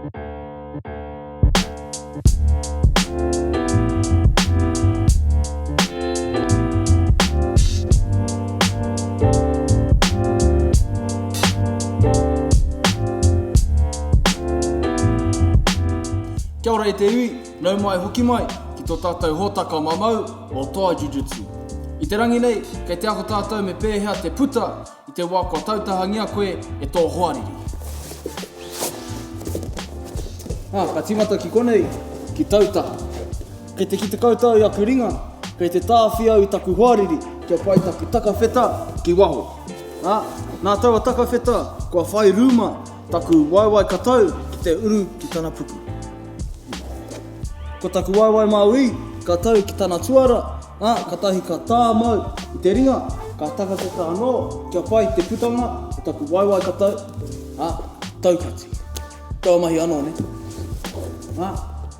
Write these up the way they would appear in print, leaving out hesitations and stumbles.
Kia ora e te iwi, nau mai hoki mai ki tō tātou hōtaka mamau o Toa Jujutsu. I te rangi nei, kei te ako tātou me pēhea te puta i te wā kua tautahangia koe e tō hoariri. Ā, ka tīmata ki konei, ki Tautaha. Kei te kite koutou i aku ringa, kei te tāwhi au i taku hoariri kia pai taku takawheta ki waho. Ā, nā taua takawheta kua whai rūma taku waewae katau ki te uru ki tana puku. Ko taku waewae māui ka tau ki tana tuara, ā, katahi ka tāmau i te ringa, ka takawheta anō kia pai te putanga o taku waewae katau, ā, taukati. Taua mahi anō, nē? Ā,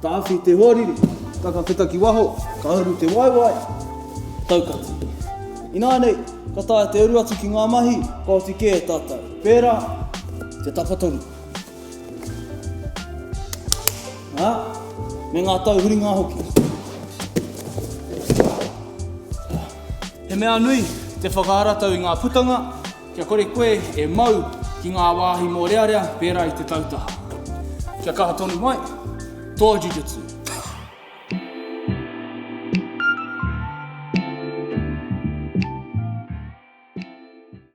tāwhi te hoariri, takawheta ki waho, ka uru te waewae, taukati. Ināianei, ka taea te uru atu ki ngā mahi kua oti kē e tātou, pērā te tapatoru. Ā, me ngā tau huringa hoki. He mea nui te whakaharatau i ngā putanga kia kore koe e mau ki ngā wāhi mōrearea pērā i te tautaha. Kia kaha tonu mai, Toa Jiu-Jitsu!